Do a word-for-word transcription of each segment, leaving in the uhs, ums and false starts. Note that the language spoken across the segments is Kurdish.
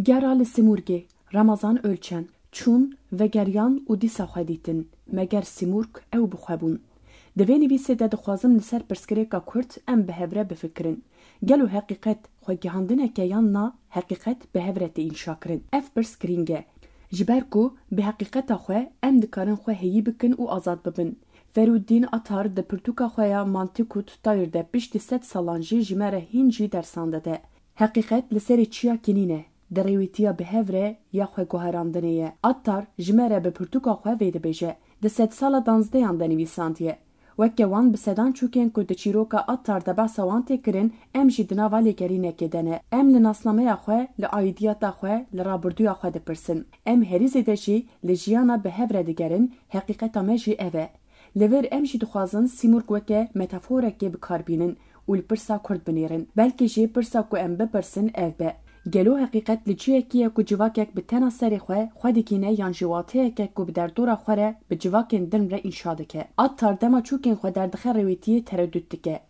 Gera li Simûrgê, Ramazan Ölçen, çûn, vegeriyan û dîsa xwe dîtin. Meger Simûrg ew bi xwe bûn. Di vê nivîsê de dixwazim li ser pirsgirêka Kurd em bi hev re bifikirin. Gelo heqîqet xwegihandineke yan na, heqîqet bi hev re tê înşakirin? Ev pirs girîng e. Ji ber ku bi heqîqeta xwe em dikarin xwe heyî bikin û azad bibin. Ferûddîn Atar di pirtûka xwe ya Mantikut Tayr de piştî sed salan jî ji me re hîn jî dersan dide. Heqîqet li serê çiyakî nîne, di rêwîtiya bi hev re ya xwe guherandinê ye. Attar ji me re bi pirtûka xwe vê dibêje. Di sedsala danzdeyan de nivîsandiye. Weke wan bi sedan çûkên ku di çîroka Attar de behsa wan tê kirin, em jî di nava lêgerînekê de ne. Em li nasnameya xwe, li aîdiyeta xwe, li rabirdûya xwe dipirsin. Em herî zêde jî li jiyana bi hev re digerin, heqîqeta me jî ev e. Li vir em jî dixwazin Simûrg weke metaforekê bi kar bînin û li pirsa Kurd binêrin. Belkî jî pirsa ku em bipirsin ev be, gelo heqîqet li cihekî ye ku civakek bi tena serê xwe xwe digihîne yan jî wateyeke ku bi derdora xwe re bi civakên din re înşa dike? Attar dema çûkên xwe derdixe rêwîtiyê teredût dike.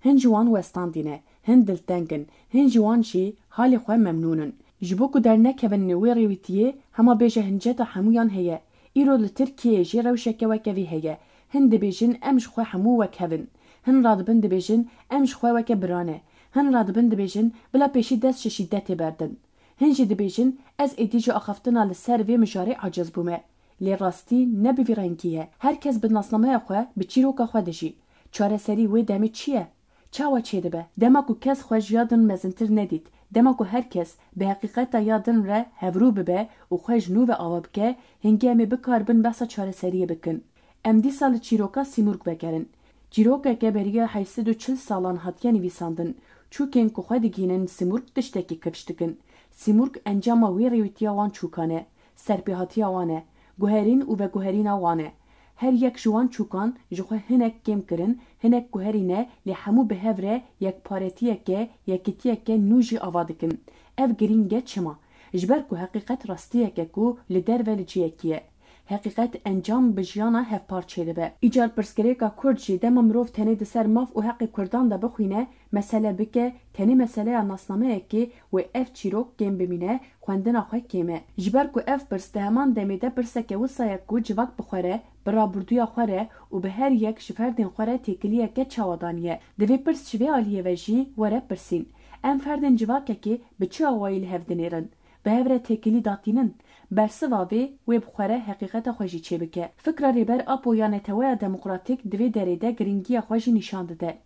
Hin ji wan westandî ne, hin dilteng in, hin ji wan jî halê xwe memnûn in. Ji bo ku dernekevin li wê rêwîtiyê, hema bêje hinceta hemûyan heye. Îro li Tirkiyeyê jî rewşeke weke vî heye. Hin dibêjin em ji xwe hemû wek hev in. Hin radibin dibêjin em ji xwe weke bira ne. Hin radibin dibêjin bila pêşî dest ji şîdetê berdin. Hin jî dibêjin ez êdî ji axaftina li ser vê mijarê aciz bûme. Lê rastî ne bi vî rengî ye. Her kes bi nasnameya xwe, bi çîroka xwe dijî. Çareserî wê demê çi ye? Çawa çêdibe? Dema ku kes xwe ji ya din mezintir nedît, dema ku her kes bi heqîqeta ya din re hevrû bibe û xwe ji nû ve ava bike, hingê em ê bikaribin behsa çareseriyê bikin. Em dîsa li çîroka Simûrg vegerin. Çîrokeke beriya heyt sed û çil salan hatiye nivîsandin. Çûkên ku xwe digihînin Simûrg tiştekî kifş dikin. Simûrg encama wê rêwîtiya wan çûkan e. Serpêhatiya wan e, guherîn û veguherîna wan e. Her yek ji wan çûkan ji xwe hinek kêmkirin, hinek guherîn e, lê hemû bi hev re yekparetiyeke, yekitiyeke nû jî ava dikin. Ev girîng e çima? Ji ber ku heqîqet rastiyeke ku li derve li cihekî ye. Heqîqet encam bi jiyana hevpar çêdibe. Îcar pirsgirêka Kurd jî dema mirov tenê di ser maf û heqê Kurdan de bixwîne, mesele bike, tenê meseleya nasnameyekê wê ev çîrok kêm bimîne, xwendina xwe kêm e. Ji ber ku ev pirs di heman demê de pirseke wisa ye ku civak bi xwe re, bi rabirdûya xwe re û bi her yek ji ferdên xwe re têkiliyeke çawa daniye. Divê pirs ji vê aliyê ve jî were pirsîn. Em ferdên civakekê bi çi awayî li hev dinêrin? Bi hev re têkilî datînin? Bersiva vê, wê bi xwe re heqîqeta xwe jî çêbike. Fikra Rêber Apo ya Neteweya Demokratîk di vê derê de girîngiya xwe jî nîşan dide.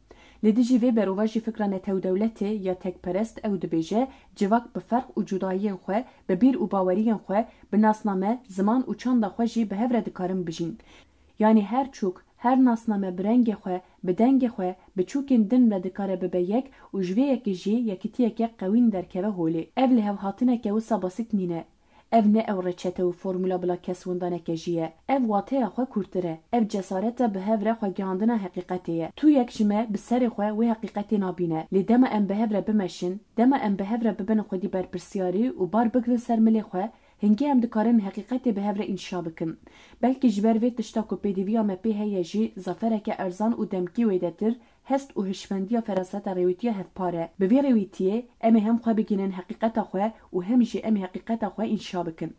Li dijî vê berovajî fikra netewdewletê ya tekperest ew dibêje, civak bi ferq û cudayiyên xwe, bi bîr û baweriyên xwe, bi nasname, ziman û çanda xwe jî bi hev re dikarin bijîn. Yanî her çûk, her nasname bi rengê xwe, bi dengê xwe, bi çûkên din re dikare bibe yek û ji vê yekê jî yekitiyeke qewîn derkeve holê. Ev lihevhatineke wisa basît nîne. Ev ne ew reçete û formula bila keswindaneke jî ye. Ev wateya xwe kûrtir e. Ev cesareta bi hev re xwegihandina heqîqetê ye. Tu yek ji me bi serê xwe wê heqîqetê nabîne. Lê dema em bi hev re bimeşin, dema em bi hev re bibin xwedî berpirsiyarî û bar bigirin ser milê xwe, hingê em dikarin heqîqetê bi hev re înşa bikin. Belkî ji ber vê tişta ku pêdiviya me pê heye jî zafereke erzan û demkî wêdetir, hest û hişmendiya feraseta rêwîtiya hevpar e. Bi vê rêwîtiyê em ê hem xwe bigihînin heqîqeta xwe û hem jî em ê heqîqeta xwe înşa bikin.